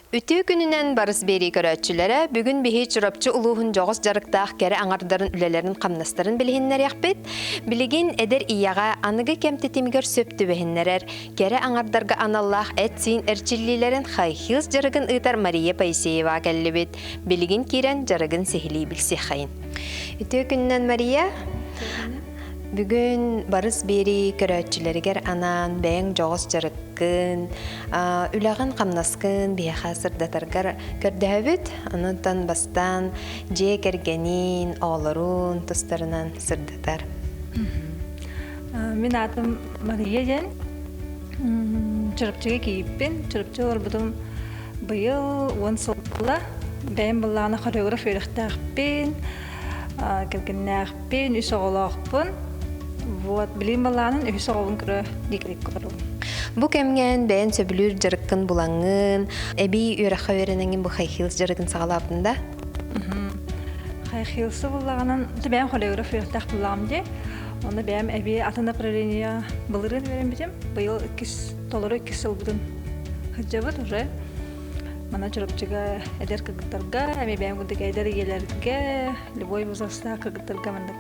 Үтүө күнүнэн барыс биэрии көрөөччүлэрэ, бүгүн биһи Чурапчы улууһун дьоҕус дьарыктаах кэрэ аҥардарын үлэлэрин-хамнастарын билиһиннэриэхпит. Билигин эдэр ийэҕэ аныгы кэм тэтимигэр сөп түбэһиннэрэр, кэрэ аҥардарга аналлаах эт-сиин эрчиллиилэрин High Heels дьарыгын ыытар Мария Поисеева кэллибит. Билигин киирэн дьарыгын сиһилии билсиэххэйин. Үтүө күнүнэн, Мария! Бүгүн барыс биэрии көрөөччүлэригэр анаан бэйэҥ дьоҕус дьарыккын, үлэҕин-хамнаскын биһиэхэ сырдатаргар көрдөһөбүт. Онтон бастаан дьиэ кэргэниин, оҕолорун тустарынан сырдатар. Мин аатым Мария диэн. Чурапчыга киирбин. Чурапчы олорбутум быйыл 10 сыл буолла. Бэйэм былаана хореограф үөрэхтээхпин, кэргэннээхпин. Пин үс оҕолоохпун. Вот, билигин балаанын үһүс оҕобун көрө дикрик көрөбүн. Бу кэмҥэ бэйэн сөбүлүүр дьарыккын булаҥҥын, эбии үөрэххэ үөрэнэҥҥин бу High Heels дьарыгын саҕалаабытын да? High Heels-ы буллаҕынан, бэйэм хореограф үөрэхтээх буллаҕым дии. Онно бэйэм эбии атын направление былырыын үөрэммитим. Быйыл иккис, толору иккис сылбытын сылдьабыт уже. Мана Чурапчыга эдэр кыргыттарга, эми бэйэм курдук эдэр ийэлэргэ, любой возрастаах кыргыттарга маннык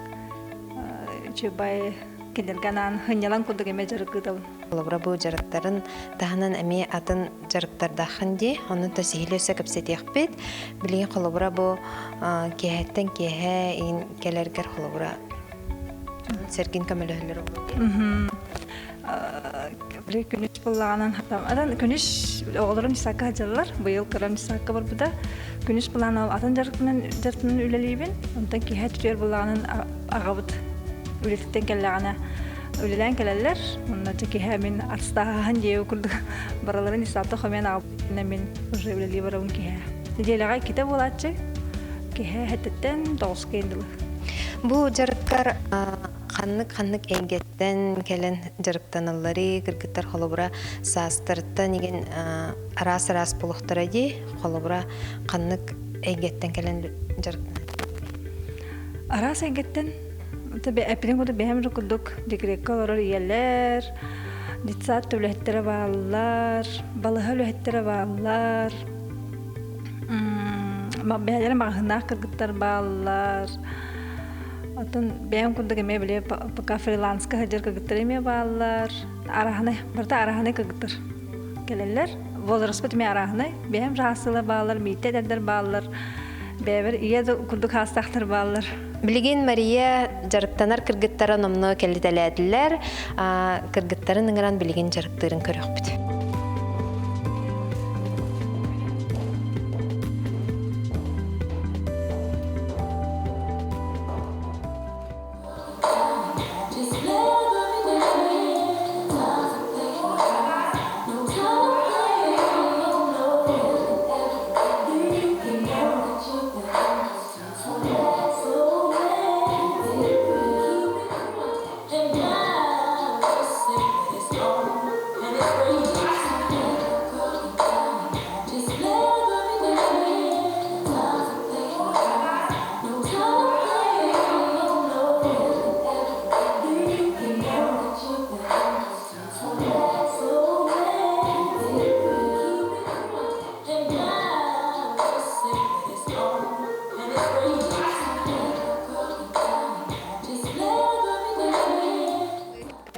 үчүгэй кинилэргэ анаан сынньалаҥ курдук эмиэ дьарык ыытабын. Холобура бу дьарыктарын таһынан эмиэ атын дьарыктардааххын дии, онон то сиһилии өссө кэпсэтиэхпит. Билигин холобура бу киэһэттэн киэһэ иин кэлэргэр холобура сэргин көмөлөһөллөр буолуо дии. Били күнүс былаанын атын күнүс оҕолорум десакка сылдьаллар. Быйыл кырам десакка барбыта. Күнүс былааны атын дьарыктынан дьарыктынан үлэлиибин. Онтон киэһэ түтүөр былаанын аҕабыт үлэтиттэн кэллэҕинэ үлэлээн кэлэллэр. Онно дьэ киэһэ мин астааһын диэбит курдук бараларын десакта хомуйан аҕабыт мин уже үлэлии барабын киэһэ. Нэдиэлэҕэ иккитэ буолааччы. Киэһэ сэттиттэн тоҕуска дылы. Бу дьарыккар ханнык-ханнык эйгэттэн кэлэн дьарыктаналларый? Кыргыттар холобура саастарыттан игин араас-араас буолуохтара дии. Холобура ханнык эйгэттэн кэлэн дьарыктанар? Араас эйгэттэн эппитин курдук бэйэм курдук декреккэ олорор ийэлэр, детсад үлэһиттэрэ бааллар, балыһа үлэһиттэрэ бааллар, бэйэлэрэ маҕаһыыннаах кыргыттар бааллар. Оттон бэйэм курдук эмиэ били пока фриланска сылдьар кыргыттар эмиэ бааллар. Араһынай, барыта араһынай кыргыттар кэлэллэр. Возраспыт эмиэ араһынай. Бэйэм саастыылар бааллар, мииттэ эдэрдэр бааллар. Бэйэбэр ийэ да курдук хаастаахтар бааллар. Билигин Мария дьарыктанар кыргыттара номнуо кэлитэлээтилэр. Кыргыттарын ыҥыран билигин дьарыктыырын көрүөхпүт.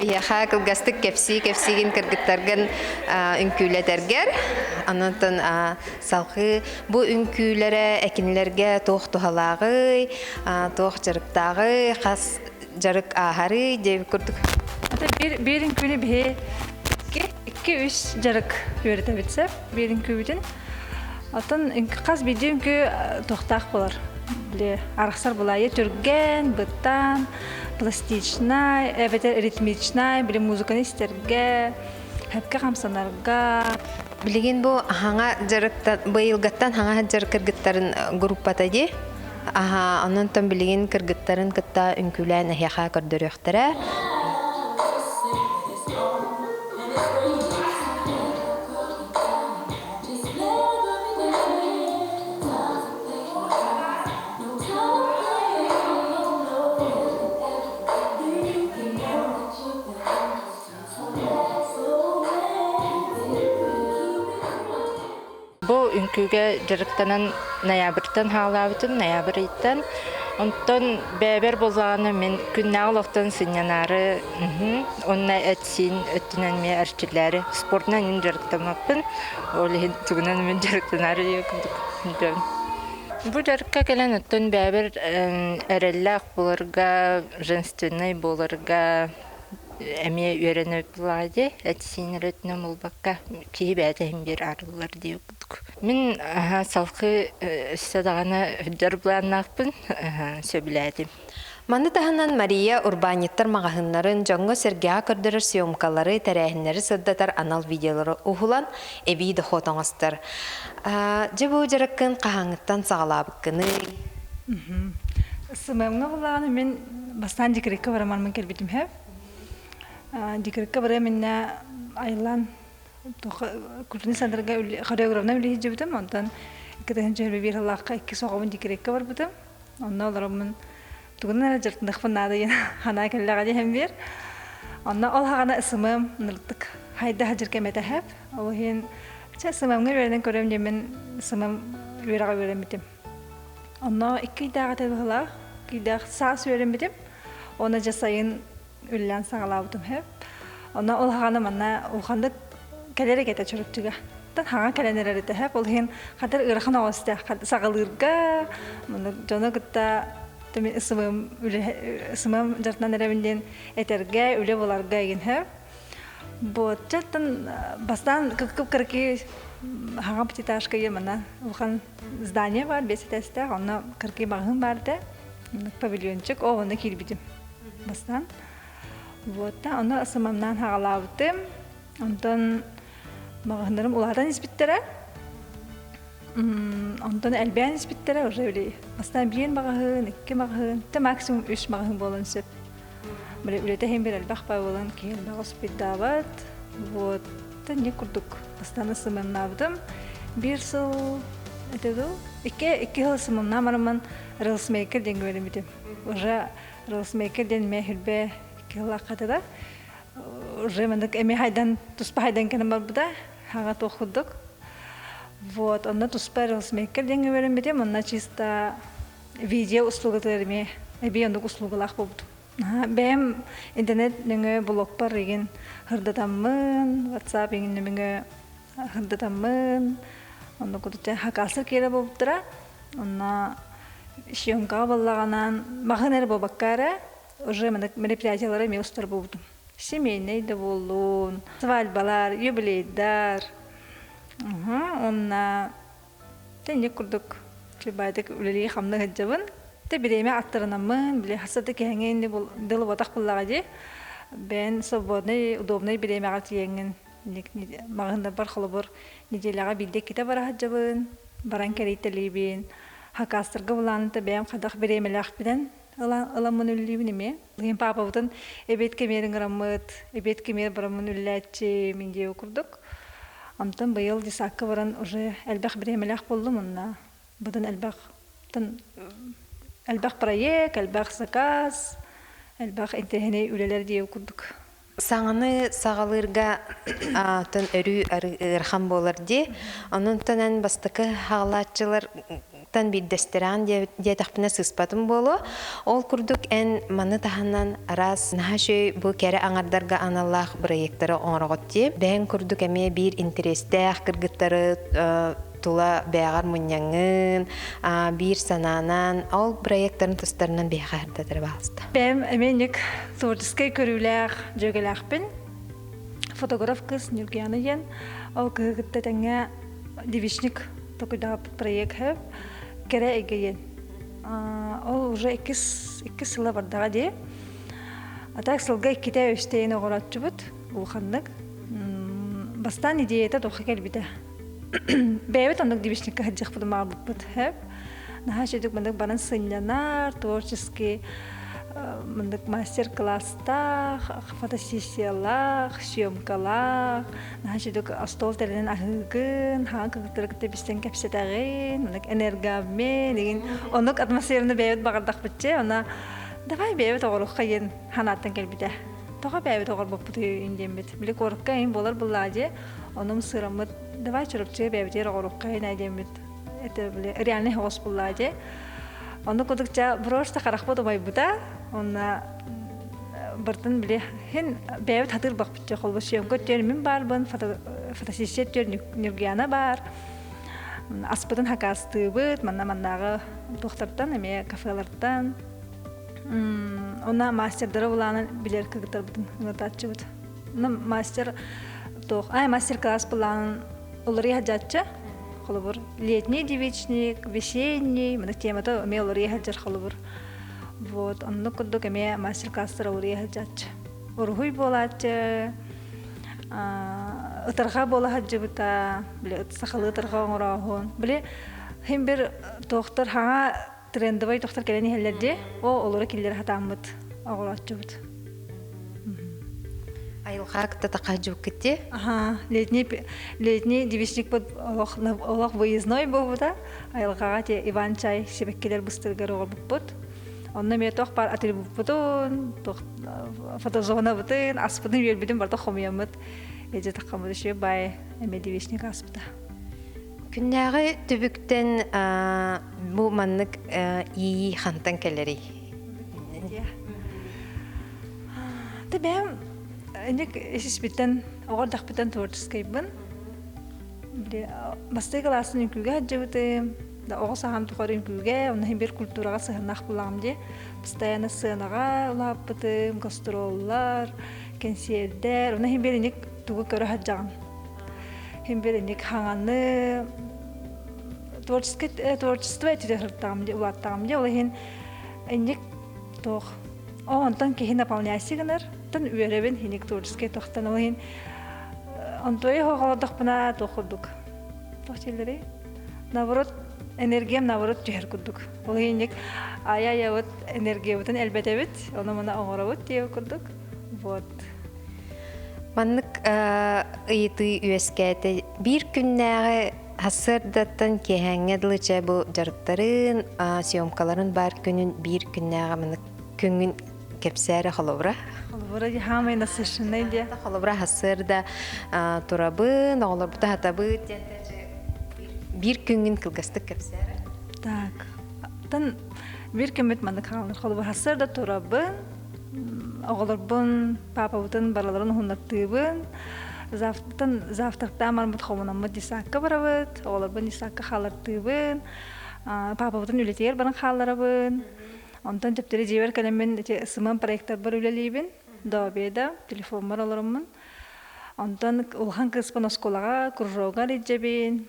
Биһиэхэ кылгастык кэпсии-кэпсиигин кыргыттаргын үҥкүүлэтэргэр, онтон салҕыы бу үҥкүүлэрэ экинилэргэ туох туһалааҕый, туох дьарыктааҕый, хас дьарык ааһарый диэбит курдук. Биир үҥкүүнү биһи икки-үс дьарык үөрэтэбит сөп биир үҥкүүбүтүн. Оттон хас биирдии үҥкүү туохтаах буолар. Били арахсар булайы түргэн, быттаан, пластичнай, эбэтэр ритмичнай, били музыканы истэргэ, хэпкэ хамсанарга. Билигин бу хаҥа дьарыктан, быйылгаттан хаҥа дьарык кыргыттарын группата дии. Аха, онон билигин кыргыттарын кытта үҥкүүлээн эһиэхэ көрдөрүөхтэрэ. Бу үҥкүүгэ дьарыктанан ноябрьтан хаалаабытым, ноябрь ыйтан. Онтон бэйэбэр буоллаҕына мин күннээҕи олохтон сынньанаары уонна эт-сиин өттүнэн эмиэ эрчиллээри спортунан мин дьарыктаммаппын. Ол иһин тугунан мин дьарыктанаары диye курдук Бу дьарыкка кэлэн оттон бэйэбэр эрэллээх буоларга, женственнай буоларга эмиэ үөрэнэбит буоллаҕа дии, эт-сиин эрэ өттүнэн буолбакка, киһи бэйэтэ иһин биир арыллар дии курдук. Мин салгыы өссө даҕаны сылдьар былааннаахпын, сөбүлээтим. Маны таһынан Мария урбаанньыттар маҕаһыыннарын дьоҥҥо-сэргэҕэ көрдөрөр съемкалары, тэрээһиннэри сырдатар анал видеолары уһулан, эбии дохуот оҥостор. Дьэ бу дьарыккын хаһааҥҥыттан саҕалаабыккыный? СММ-ҥа буллаҕына мин бастаан декреккэ барамармын кэлбитим үһү. Декреккэ барыам иннэ айыллан культурный центрга хореографынан үлэлии сылдьыбытым. Онтон 2021 сыллаахха иккис оҕобун декреккэ барбытым. Онно олороммун тугунан эрэ дьарыктаныахпын наада диэн санаа кэллэҕэ диэн биэр. Онно ол хаҕана СММ ынырыктык хайда сылдьар кэм этэ сөп. Ол иһин чэ СММ-ҥа үөрэнэн көрөм диэммин СММ үөрэҕэ үөрэммитим. Онно икки ыйдаах этэ быһыылаах. Икки ыйдаах саас үөрэммитим. Уонна дьэ сайын үлэлээн саҕалаабытым сөп. Онно ол хаҕана манна улаханнык кэлэр этэ Чурапчыга. Тан хаҥа кэлэн эрэр этэ сөп. Ол иһин хатыр ыарахан оҕус саҕалыырга, маннык дьону кытта СММ СММ дьарытынан эрэбин диэн этэргэ, үлэ буларга игин сөп. Буотчаттан бастаан кып-кыракый хаҥа пятиэтажка манна улахан здание бар, бес этээстээх, онно кыракый маҕаһыын баар этэ. Павильончик, о, онно киирбитим бастаан. Вот, онно СММнаан хаҕалаабытым. Онтон маҕаһыыннарым улаатан испиттэрэ. Онтон элбээн испиттэрэ уже били бастаан биир маҕаһыын, икки маҕаһыын, тэ максимум үс маҕаһыын буолан сөп. Били үлэтэ иһин бир элбэх баа буолан киһи элбэх успейдаабат. Вот, не курдук бастаан СММнаабытым. Биир сыл это дуу, икки икки сыл СММнаан бараммын рилсмейкер диэн үөрэммитим. Уже рилсмейкер диэн эмиэ хүрбэ икки сыллаахха да уже маннык эмиэ хайдан туспа хайдан кэлэн барбыта хаҥа туох курдук. Вот, онно туспа рилсмейкер диэн үөрэммитим, онно чисто видео услугатыгар эмиэ эбии оннук услугалаах буолбутум. Бэйэм интернет нөҥүө блогпар игин ырдатаммын, WhatsApp игин нөҥүө ырдатаммын, онно кудуча хакаасыр киэрэ буолбуттара. Онно съемкаҕа буоллаҕынан маҕын эрэ буолбакка эрэ уже мероприятиялары эмиэ устар буолбутум. Семейный да буоллун, свадьбалар, юбилейдар. Онно Тэнник курдук чыбаайдык үлэлии-хамныы сылдьабын. Тэ бириэмэ аттарынаммын, били хас да киһиҥҥин дылыбатах буоллаҕа дии. Бэйэн свободный, удобный бириэмэҕэ тиийэҥҥин маҕаһыыннарбар холобур неделяҕа биирдэ иккитэ бара сылдьабын, баран кэрийтэлиибин. Хакаастарга былааныта бэйэм хайдах бириэмэлээхпинэн ыламмын үллүүбүн эмиэ. Билигин паапабытын эбиэт кэмиэр ыҥыраммыт, эбиэт кэмиэр бараммын үллээччи мин диэбит курдук. Онтон быйыл десакка баран уже элбэх бириэмэлээх буоллум онно быдан элбэх элбэх проект, элбэх заказ, элбэх интэриэһинэй үлэлэр диэбит курдук. Саҥаны саҕалыырга тон өрүү ыарахан буолар дии. Онон эн бастакы хаалааччылартан биирдэстэрэҕин диэтэхпинэ сыыспатым буолуо. Ол курдук эн маны таһынан араас наһаа үчүгэй бу кэрэ аҥардарга аналлаах бырайыактары оҥороҕут дии. Бэйэҥ курдук эмиэ биир интэриэстээх кыргыттары тула бэйэҕэр мунньаҥҥын, биир санаанан ол проектарын тустарынан биһиэхэ сырдатары баҕаста. Бэйэм эмиэ ник творческай көрүүлээх дьүөгэлээхпин. Фотограф кыыс Нюргияна диэн. Ол кыһы кытта тэҥҥэ девичник токуйдаабыт проект хэп кэрэ эйгэ диэн. Ол уже иккис иккис сыла бардаҕа дии. А так сылга иккитэ үстэйин оҕорооччубут улаханнык. Бастаан идеята туохха кэлбитэ. Бэйэбит оннук девичникка сылдьыахпытын баҕарбыппыт. Наһаа үчүгдүк маннык баран сынньанар, творческий маннык мастер-класстаах, фотосессиялаах, съемкалаах, наһаа үчүгдүк остуол тэринэн аһыыгын, хаҥа кыргыттары кытта билсэн кэпсэтэҕин, маннык энергообмен игин оннук атмосфераны бэйэбит баҕардахпытчы, она давай бэйэбит оҕоруохха диэн санааттан кэлбитэ. Тоҕо бэйэбит оҕорбоппутуй диэммит. Били куоракка эҥин буолар буоллаа дии. Онум сыраммыт давай Чурапчыга бэйэбитигэр оҕоруохха инэ диэммит. Это били реальный оҕус буоллаа дии. Онно кудук ча просто харахпыт умайбыта. Онно бартын били хин бэйэбит хатыр бахпытча холбо съемка өттүөр мин баарбын, фотосессия өттүөр Нюргиана баар. Аспытын хакаастыыбыт, манна маннааҕы туохтартан, эмиэ кафелартан. Онно мастердары булаанан билэр кыргыттарбытын ыҥыртааччыбыт. Мастер туох, ай мастер-класс былаанын уларыйа сылдьааччы. Холобур, летний девичник, весенний, мына темата эмиэ уларыйа сылдьар холобур. Вот, оннук курдук эмиэ мастер-класстар уларыйа сылдьааччы. Уруһуй буолааччы, ытарҕа буола сылдьыбыта, били сахалыы ытарҕа оҥорооһун. Били хим бир туохтар хаҥа трендовай тохтор кэлэн иһэллэр дии. О, олору киллэрэ сатааммыт оҕолооччубут. Айылҕа кытта тахаһдьыбыккыт Аха, летний летний девичникпыт олох олох выездной буолбута. Айылҕаҕа те Иван чай сибэккилэр быстыргар оҕорбуппут. Онно эмиэ туох баар атрибуппутун, туох фотозонабытын, аспытын үөрбүтүн барыта хомуйаммыт. Эдьэ таххаммыт үчүгэй баай эмиэ девичник аспыта. Күннээҕи түбүктэн бу маннык иэйии хантан кэлэрий? Ты бэйэм инник исиспиттэн оҕо эрдэхпиттэн творческайбын. Били бастакы кылаасын үҥкүүгэ сылдьыбытым. Да оҕо саҕам тухары үҥкүүгэ, онно иһин бир культураҕа сыһыаннаах булаҕым дии. Постоянно сценаҕа улааппытым, гастроллар, кэнсиэрдэр, онно иһин бир инник тугу көрө сылдьаҕын. Хим бир инник хаҥаны творческий творчество этиде сырыттаҕым дии улааттаҕым дии ол иһин инник туох о онтон киһи наполняйся гынар тан үөрэбин иник творческий тохтон ол иһин онтуой хоҕолордохпуна туох курдук туох дииллэрий наоборот энергиям наоборот түһэр курдук ол иһин инник айа айабыт энергиябытын элбэтэбит ону мана оҥоробут диэбит курдук вот. Маннык ыйытыы үөскээтэ. Биир күннээҕи сарсыардаттан киэһээҥҥэ дылы чэ бу дьарыктарын, съемкаларын баар күнүн биир күннээҕи маннык күҥҥүн кэпсээрэ холобура. Холобура хаамай насыщенный диye. Холобура сарсыарда турабын, оҕолорбута хатабыт диэн биир күҥҥүн кылгастык кэпсээрэ. Так. Тан биир күммүт маннык хаалар. Холобура сарсыарда турабын, Оҕолорбун, паапабытын барыларын уһуннаттыыбын. Завтратан завтрактаан барбыт хомунаммыт десакка барабыт. Оҕолорбун десакка хааллартыыбын. Паапабытын үлэтигэр баран хаалларабын. Онтон төптөрү дьиэбэр кэлэммин ити СММ проектарбар үлэлиибин. До обеда телефоммар олороммун. Онтон улахан кыыспын оскуолаҕа кружогар илдьэбин.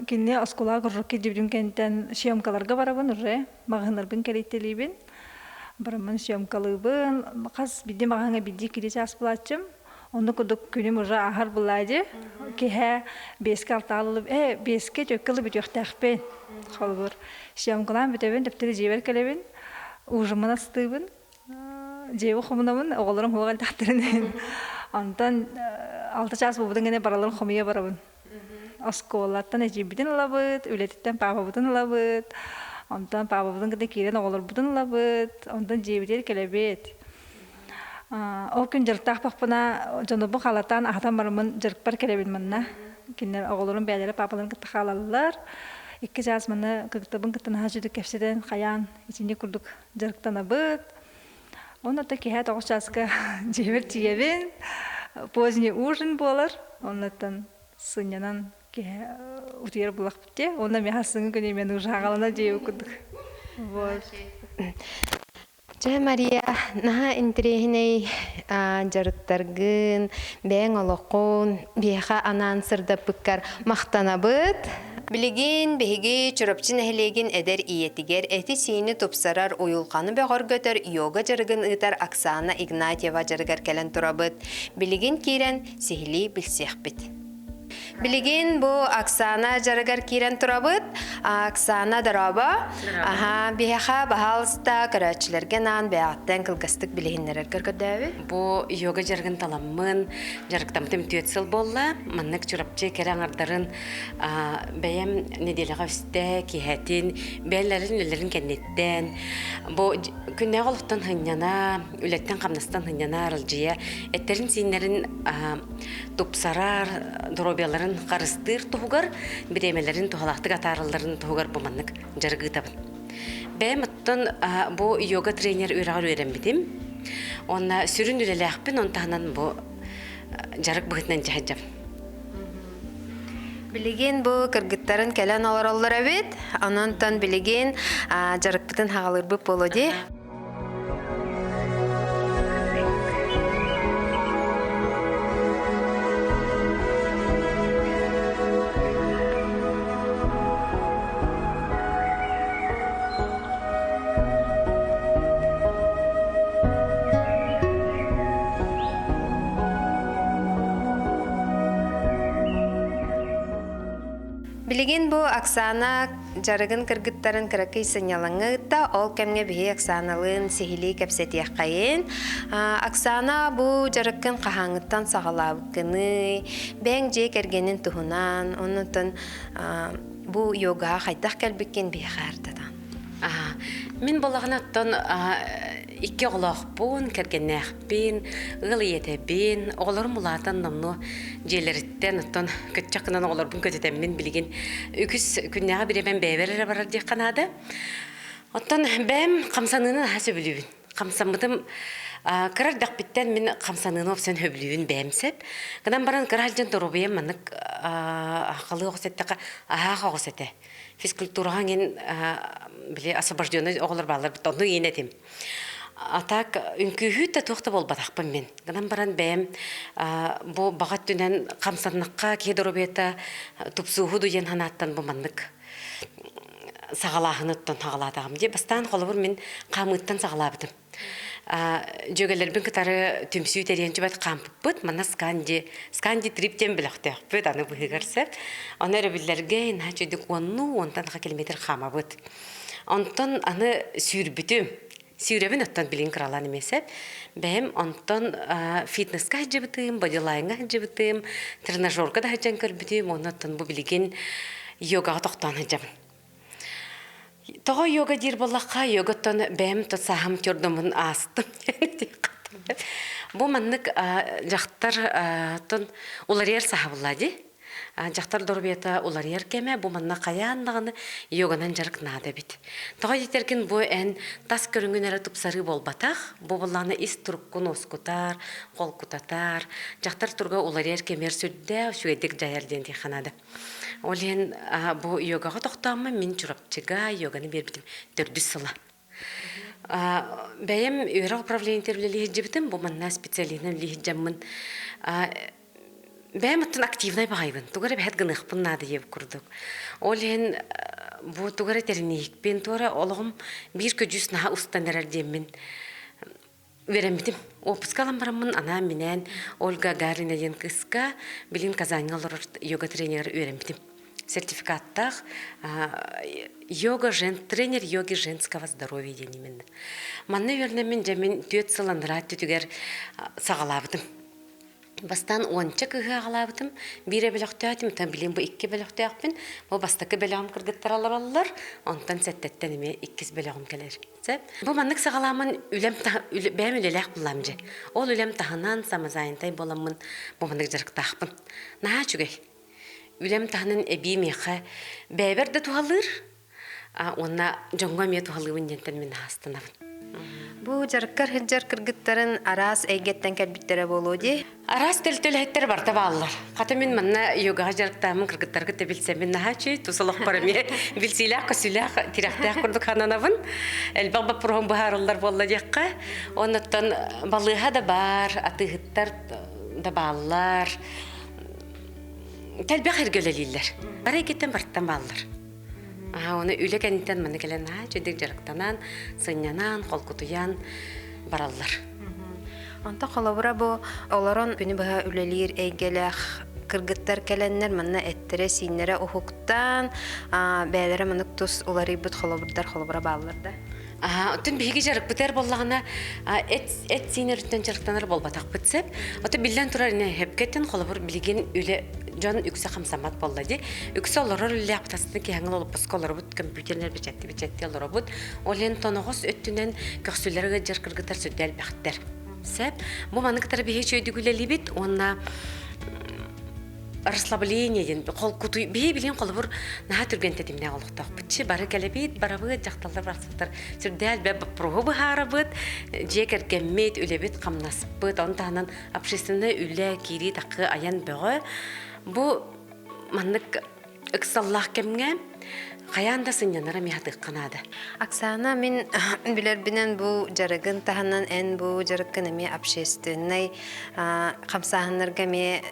Кинини оскуолаҕа кружокка илдьибитим кэнниттэн съемкаларга барабын уже маҕаһыыннарбын кэрийтэлиибин. Бараммын съемкалыыбын. Хас биирдии маҕаһыыҥҥа биирдии кири чаас булааччым. Онно курдук күнүм уже ааһар булаа дии. Киэһэ биэскэ алтаҕа биэскэ түөккэ ылы бүтүөхтээхпин. Холобур, съемкалаан бүтэбин, төптөрү дьиэбэр кэлэбин, ужиммын астыыбын. Дьиэбин хомунабын, оҕолорум уһуох элбэхтэрин. Онтон 6 чаас буолбутун гэнэ бараларын хомуйа барабын. Оскуолаттан эдьиийбитин ылабыт, үлэтиттэн паапабытын ылабыт, онтон паапабытын кытта киирэн оҕолорбутун ылабыт, онтон дьиэбитигэр кэлэбит. Ол күн дьарыктаахпахпына дьонубун халатаан аһатан бараммын дьарыкпар кэлэбин манна. Кинилэр оҕолорум бэйэлэрэ паапаларын кытта хаалаллар. Икки чаас манна кыргыттарбын кытта наһаа үчүгэй кэпсэтэн, хайаан итинник курдук дьарыктанабыт. Онно то киэһэ 9 чааска дьиэбэр тиийэбин. Поздний ужин буолар. Оннуттан сынньанан киэһэ утуйар булахпыт дии. Онно миэхэ сыҥы күнү мен ужаҕалана дьиэбит курдук. Вот. Чэ, Мария, наһаа интэриэһинэй дьарыктаргын, бэйэҥ олоххун биһиэхэ анаан сырдаппыккар махтанабыт. Билигин биһиги Чурапчы нэһилиэгин эдэр ийэтигэр эти-сиини тупсарар уйулҕаны бөҕөргөтөр йога дьарыгын ыытар Оксана Игнатьева дьарыгар кэлэн турабыт. Билигин киирэн сиһилии билсиэхпит. Билигин бу Оксана дьарыгар киирэн турабыт. Оксана дорообо. Аха, биһиэхэ баһаалыста көрөөччүлэргэ анаан бэйэҕиттэн кылгастык билиһиннэрэргэр көрдөөбүт. Бу йога дьарыгын таламмын, дьарыктаммытым түөрт сыл буолла. Маннык Чурапчы кэрэ аҥардарын бэйэм нэдиэлэҕэ үстэ киэһэтин, бэйэлэрин үлэлэрин кэнниттэн бу күннээҕи олохтон сынньана, үлэттэн-хамнастан сынньана, аралдьыйа, эттэрин-сииннэрин тупсарар, доруобуйаларын харыстыыр туһугар, бириэмэлэрин туһалаахтык атааралларын туһугар бу маннык дьарык ыытабын. Бэйэм оттон бу йога тренер үөрэҕэр үөрэммитим. Уонна сүрүн үлэлээхпин, он таһынан бу дьарык быһыытынан дьаһайдьабын. Билигин бу кыргыттарын кэлэн олороллор эбит. Онон билигин дьарыкпытын хаҕалыырбыт буолуо дии. Билигин бу Оксана дьарыгын кыргыттарын кыракый сынньалаҥҥа ыытта. Ол кэмҥэ биһи Оксаналыын сиһилии кэпсэтиэххэйин. Оксана, бу дьарыккын хаһааҥҥыттан саҕалаабыккыный? Бэйэҥ дьиэ кэргэнин туһунан, оннуттан бу йогаҕа хайдах кэлбиккин биһиэхэ ардатан. Мин буоллаҕына оттон икки оҕолоохпун, кэргэннээхпин, ыал ийэтэбин, оҕолорум улаатан номнуо дьиэлэриттэн оттон көччөх гынан оҕолорбун көтүтэммин билигин үгүс күннээҕи бириэмэм бэйэбэр эрэ барар диэххэ наада. Оттон бэйэм хамсаныыны наһаа сөбүлүүбүн. Хамсаммытым кыра эрдэхпиттэн мин хамсаныыны опсен сөбүлүүбүн бэйэм сөп. Гынан баран кыра сылдьан доруобуйам маннык халыы оҕус эттэххэ аһаах оҕус этэ. Физкультураҕа иҥин били освобожденный оҕолор бааллар онну иин этим. А так үҥкүүһүт да туох да буолбатахпын мин. Гынан баран бэйэм бу баҕа өттүнэн хамсаннахха киһи доруобуйата тупсууһу диэн санааттан бу маннык саҕалааһыныттан саҕалаатаҕым дии. Бастаан холобур мин хаамыыттан саҕалаабытым. Дьүөгэлэрбин кытары түмсүү тэрийэн чубат хаампыппыт. Манна Сканди, Сканди трип диэн бөлөхтөөхпүт, аны быһыгар сөп. Ону өрөбүллэргэ наһаа үчүгдүк уоннуу уонтан аха километр хаамабыт. Онтон аны сүүрбүтүм. Сүүрэбин оттон билин кыралаан эмиэ сөп. Бэйэм онтон фитнеска сылдьыбытым, бодилайнга сылдьыбытым, тренажерга да сылдьан көрбүтүм, уонна оттон бу билигин йогаҕа тохтоон сылдьабын. Тоҕо йога диир буоллахха, йогаттан бэйэм сааһым тёрдомун аастым Бу маннык дьахтар тон уларыйар саһабылла дии. Дьахтар доруобуйата уларыйар кэмэ бу манна хайаан даҕаны йоганан дьарык наада эбит. Тоҕо диэтэргин бу эн тас көрүҥүн эрэ тупсарыы буолбатах, бу буоллаҕына ис туруккун уоскутар, холкутатар, дьахтар туруга уларыйар кэмигэр сүрдээх үчүгэйдик дьайар диэн диэххэ наада. Ол иһин бу йогаҕа тохтооммун мин Чурапчыга йоганы биэрбитим төрдүс сыла. Бэйэм үөрэх управлениетыгар үлэлии сылдьыбытым, бу манна специалиһынан үлэлии сылдьаммын бэйэм оттон активнай баҕайыбын, тугу эрэ бэһэт гыныахпын наада диэбит курдук. Ол иһин бу тугу эрэ тэринииһикпин, туора олоҕум биир көдьүүс наһаа устан эрэр диэммин Үөрэммитим. Уоппуска ылан бараммын анаан-минээн Ольга Гагарина диэн кыыска билигин Казаньҥа олорор йога тренеры үөрэммитим. Сертификаттаах йога жен тренер йоги женского здоровья диэн именно. Манна үөрэнэммин дьэ мин түөрт сыл анараа өттүтүгэр саҕалаабытым. Бастаан уонча кыыһы аҕалаабытым, биирэ бөлөхтөөтүм, оттон билигин бу икки бөлөхтөөхпүн. Бу бастакы бөлөҕүм кыргыттар олороллор, онтон сэттэттэн эмиэ иккис бөлөҕүм кэлэр. Сөп. Бу маннык саҕалааммын үлэм бэйэм үлэлээх буллаам дьэ. Ол үлэм таһынан самозанятай буоламмын бу маннык дьарыктаахпын. Наһаа үчүгэй. Үлэм таһынан эбии миэхэ бэйэбэр да туһалыыр, уонна дьоҥҥо эмиэ туһалыыбын диэнтэн мин аастанабын. Бу дьарыккар сылдьар кыргыттарын араас эйгэттэн кэлбиттэрэ буолуо дии. Араас төлтөлөһүттэр барыта бааллар. Хата мин манна йогаҕа дьарыктааммын кыргыттарга да билсэммин наһаа үчүгэй тус олохпор эмиэ билсиилээх-көсүүлээх, тирэхтээх курдук сананабын. Элбэх боппуруоһум быһаарыллар буолла диэххэ. Оннуттан балыыһа да баар, атыыһыттар да бааллар. Тэлбэх эргэ үлэлииллэр. Бары эйгэттэн барыттан бааллар. Оны үлэ кэнниттэн манна кэлэн аа чэйдик дьарыктанан, сынньанан, холкутуйан бараллар. Онто холобура бу олорон күнү быһа үлэлиир эйгэлээх кыргыттар кэлэннэр манна эттэрэ-сииннэрэ уһуктаан, бэйэлэрэ маннык тус уларыйбыт холобурдар холобура бааллар да? Оттон биһиги дьарыкпытыгар буоллаҕына эт эт сиин өрүттэн дьарыктанар буолбатахпыт сөп. Ото биллэн турар хэпкеттен холобур билигин үлэ дьон үксэ хамсаммат буолла дии. Үксэ олорор үлэлээх тастын киһиҥҥэ олоппоско олоробут, компьютернэр бэчэтти бэчэтти олоробут. Ол иһин тоноҕос өттүнэн көхсүлэр ыалдьар кыргыттар сүрдэ элбэхтэр. Сөп. Бу маны кытары биһи үчүгэйдик үлэлиибит уонна расслабление диэн холкутуй биһи билин холобур наһаа түргэн тэтимнээх олохтоохпут бары кэлэбит барабыт дьахталлар барсыбыттар сүрдээх элбэх боппуруоһу быһаарабыт дьиэ кэргэммит үлэбит хамнаспыт он таһынан общественнай үлэ киирии таххы айан бөҕө бу маннык ыксаллаах кэмҥэ хайаан да сынньанара миһатыахха наада. Оксана, мин билэрбинэн бу дьарыгын таһынан эн бу дьарыккын эмиэ общественнай хамсааһыннарга эмиэ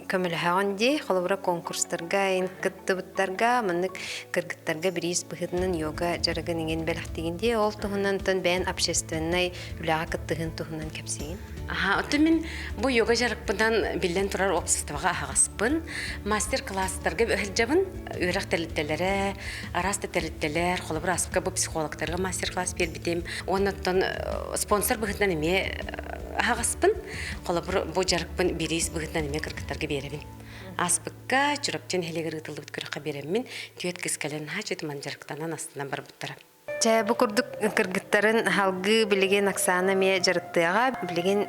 көмөлөһөҕүн дии. Холобура, конкурстарга эн кыттыбыттарга, маннык кыргыттарга бириис быһыытынан йога дьарыгын иҥин бэлэхтиигин дии. Ол туһунан бэйэн общественнай үлэҕэ кыттыһын туһунан кэпсиигин. Аха, оттон мин бу йога дьарыкпынан биллэн турар уопсастыбаҕа аһаҕаспын. Мастер-класстарга сылдьабын. Үөрэх тэрилтэлэрэ, араас да тэрилтэлэр, холобур, ааспыкка бу психологтарга мастер-класс биэрбитим. Уонна оттон спонсор быһыытынан эмиэ аһаҕаспын. Холобур, бу дьарыкпын бириис быһыытынан эмиэ кыргыттарга биэрэбин. Ааспыкка Чурапчы нэһилиэгэр ыытыллыбыт күрэххэ биэрэммин, түөрт кыс кэлэн наһаа чөтүман дьарыктанан астынан барбыттара. Чэ, бу курдук кыргыттарын халгыы билигин Оксана эмиэ дьарыктыаҕа. Билигин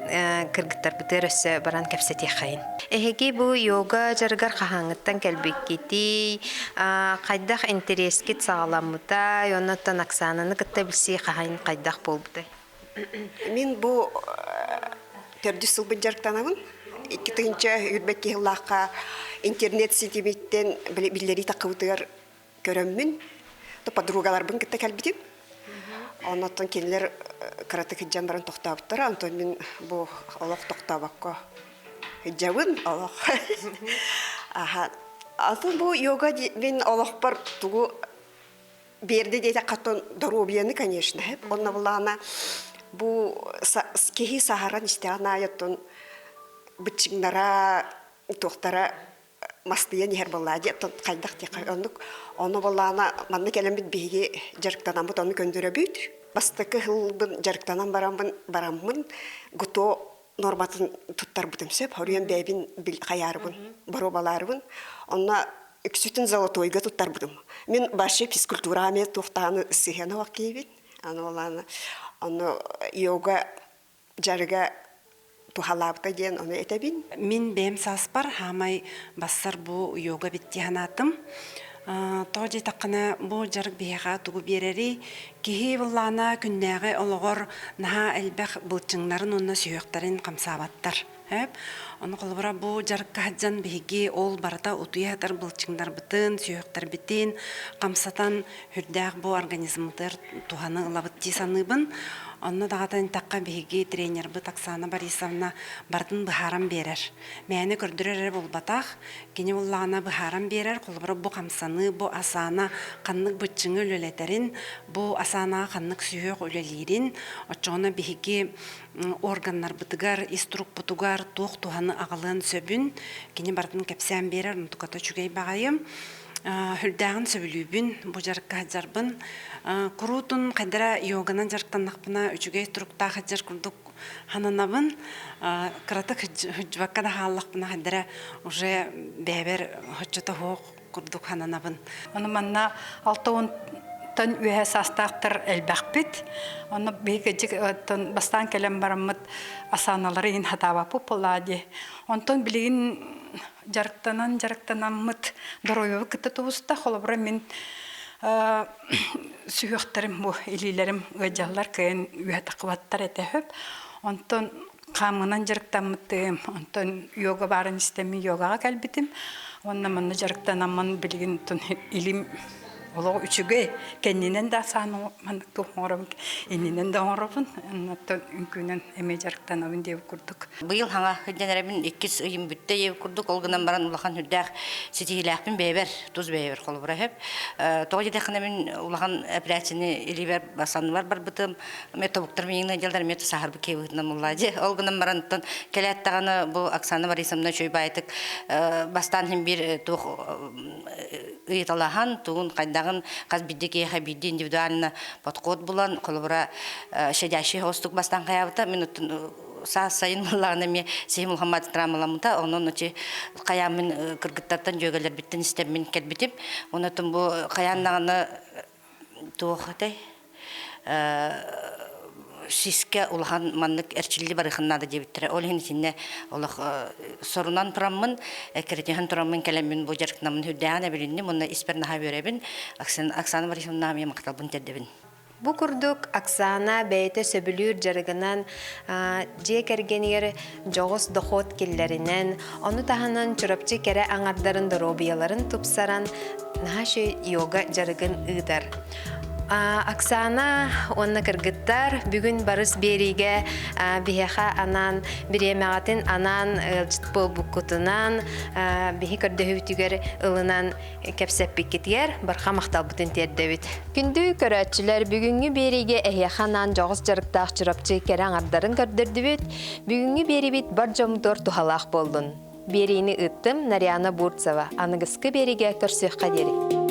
кыргыттарбытыгар өссө баран кэпсэтиэххэйин. Эһиги бу йога дьарыгар хаһааҥҥыттан кэлбиккитий? Хайдах интэриэскит саҕаламмытай? Оннуттан Оксананы кытта билсии хаһан хайдах буолбутай? Мин бу төрдүс сылбын дьарыктанабын. 2022 сыллаахха интернет ситимиттэн биллэрии таххыбытыгар көрөммүн, подругаларбын кытта кэлбитим. Оннуттан кинилэр кыратык сылдьан баран тохтообуттара, онтон мин бу олох тохтообокко сылдьабын, олох. Аха. Атын бу йога мин олохпор тугу биэрдэ диэтэххэ доруобуйаны, конечно, онно булаана бу киһи саһаран истэҕин аайы оттон быччыҥнара туохтара мастыйан иһэр буоллаа дии оттон хайдах диэххэ оннук ону буоллаҕына манна кэлэммит биһиги дьарыктанаммыт ону көндөрөбүт бастакы сылбын дьарыктанан бараммын бараммын ГТО норматын туттарбытым сөп хоруйан бэйэбин хайаарыбын боруобалаарыбын онно үксүтүн золотойга туттарбытым мин вообще физкультураҕа эмиэ туохтааны сыһыана суох киһибин аны буоллаҕына ону йога дьарыга туһалаабыта диэн ону этэбин. Мин бэйэм сааспар хаамай бассар бу йога битти санаатым. Тоҕо диэтэххинэ, бу дьарык биһиэхэ тугу биэрэрий? Киһи былаана күннээҕи олоҕор наһаа элбэх былчыҥнарын уонна сүһүөхтэрин хамсаабаттар. Ону холобура бу дьарыкка сылдьан биһиги ол барыта утуйа сытар былчыҥнарбытын, сүһүөхтэрбитин хамсатан сүрдээх бу организммытыгар туһаны ылабыт дии саныыбын. Онно даҕатан эттэххэ, биһиги тренербит Оксана Борисовна барытын быһааран биэрэр. Мээнэ көрдөрөр эрэ буолбатах, кини буоллаҕына быһааран биэрэр, холобура бу хамсаныы, бу асана ханнык быччыҥы үлэлэтэрин, бу асанаҕа ханнык сүһүөх үлэлиирин, оччоҕуна биһиги органнарбытыгар, ис турукпутугар туох туһаны аҕалыан сөбүн кини барытын кэпсээн биэрэр, онтуката үчүгэй баҕайы. Сүрдээҕин сөбүлүүбүн, бу дьарыкка сылдьарбын. Куруутун хайдара йоганан дьарыктаннахпына үчүгэй туруктаах сылдьар курдук сананабын. Кыратык сылдьыбакка да хааллахпына хайдара уже бэйэбэр соччото суох курдук сананабын. Ону манна 60-тан үөһэ саастаахтар элбэхпит. Онно биһиги бастаан кэлэн бараммыт асаналары иһин хатаабаппыт буоллаа дии. Онтон билигин дьарыктанан дьарыктанаммыт доруобуйабыт кытта тубуста. Холобура мин сүһүөхтэрим бу илиилэрим ыалдьаллар кыайан үөһэ таххыбаттар этэ сөп. Онтон хаамынан дьарыктаммытым, онтон йога баарын истэммин йогаҕа кэлбитим. Уонна манна дьарыктанаммын билигин илим Олох үчүгэй. Кэннинэн да асаан маннык туох оҥоробун, иннинэн да оҥоробун. Оттон үҥкүүнэн эмиэ дьарыктанабын диэбит курдук. Быйыл хаҥа сылдьан эрэбин иккис ыйым бүттэ диэбит курдук, ол гынан баран улахан үрдээх ситиһиилээхпин бэйэбэр, тус бэйэбэр холобура сөп. Тоҕо диэтэххинэ мин улахан операцияны илиибэр санныбар барбытым, Ме тобуктар миигин дьаллар ме саһарбы киэбытынан булла дьэ. Ол гынан баран оттон кэлээт даҕаны бу Оксана Борисовна үчүгэй баайытык бастаан иһин биир туох ыйыталаһан, тугун хайдаҕын хас биирдии киһиэхэ биирдии индивидуально подход булан, холобура щадящий хостук бастаан хайаабыта, мин оттон саас сайын буоллаҕына эмиэ сиһим улахан травмаламмыта, онон очи хайааммын кыргыттартан дьүөгэлэрбиттэн истэммин кэлбитим. Онон бу хайаан даҕаны туох этэй сискэ улахан маннык эрчилли барыахын наада диэбиттэрэ. Ол иһин итиннэ олох сорунан тураммын, эккирэтиһэн тураммын кэлэммин бу дьарыктанаммын үрдээҕин эбилинним уонна испэр наһаа үөрэбин. Оксана Борисовнаҕа эмиэ махталбын тиэрдэбин. Бу курдук Оксана бэйэтэ сөбүлүүр дьарыгынан дьиэ кэргэнигэр дьоҕус дохуот киллэринэн, ону таһынан Чурапчы кэрэ аҥардарын доруобуйаларын тупсаран наһаа йога дьарыгын ыытар. Оксана уонна кыргыттар бүгүн барыс биэриигэ биһиэхэ анаан бириэмэҕитин анаан ыалдьыт буолбуккутунан биһи көрдөһүүтүгэр ылынан кэпсэппиккитигэр барҕа махталбытын тиэрдэбит. Күндү көрөөччүлэр, бүгүҥҥү биэриигэ эһиэхэ анаан дьоҕус дьарыктаах Чурапчы кэрэ аҥардарын көрдөрдүбүт. Бүгүҥҥү биэриибит бар дьоммутугар туһалаах буоллун. Биэриини ыыттым Нарьяна Бурцева. Аныгыскы биэриигэ көрсүөххэ диэри.